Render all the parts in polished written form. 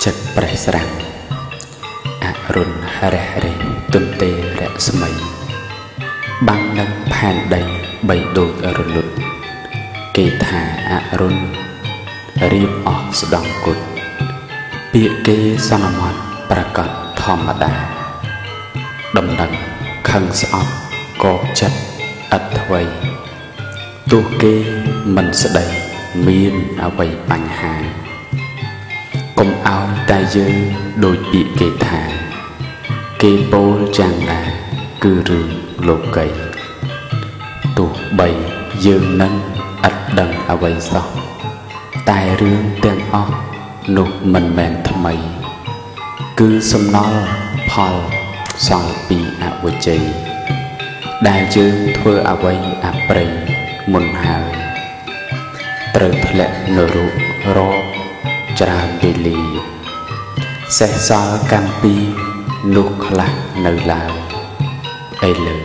ចិត្តប្រេះស្រាំងអរុណរះរេទុនទេរស្មីបាំងនឹងផែនដីបីដូចរលត់គេថាអរុណរៀបអស់ស្ដង់គុតពាក្យគេសន្មត់ប្រកាសធម្មតាដំណឹងខឹងស្អប់កោចិត្តឥតថ្វីទោះគេមិនស្ដីមានអ្វីបញ្ហាកុំឲ្យតែយើងដូចពាក្យគេថាគេពោលយ៉ាងណាគឺរឿងលោកីទោះបីយើងនឹងឥតដឹងអ្វីសោះតែរឿងទាំងអស់នោះមិនមែនថ្មីគឺសំណល់ផលសល់ពីអវិជ្ជ័យដែលយើងធ្វើអ្វីអប្រិយមុនហើយត្រូវធ្លាក់នរករកច្រើនវេលាសេះសល់កម្មពីនោះខ្លះនៅឡើយឥឡូវ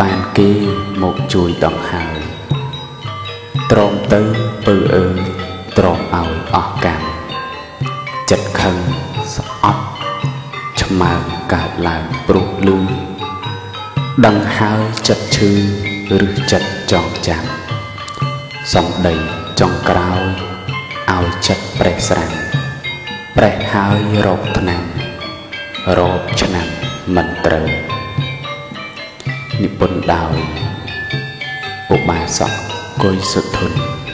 បានគេមកជួយដង្ហើយទ្រាំទៅពៅអើយទ្រាំឲ្យអស់កម្មចិត្តខឹងស្អប់ឆ្មើងកើតឡើងព្រោះលឺដឹងហើយចិត្តឈឺឬចិត្តចងចាំសំដីចុងក្រោយឲ្យចិត្តប្រេះស្រាំងប្រេះហើយរកថ្នាំរាប់ឆ្នាំមិនត្រូវនិពន្ធដោយឧបាសកគុយសុធន។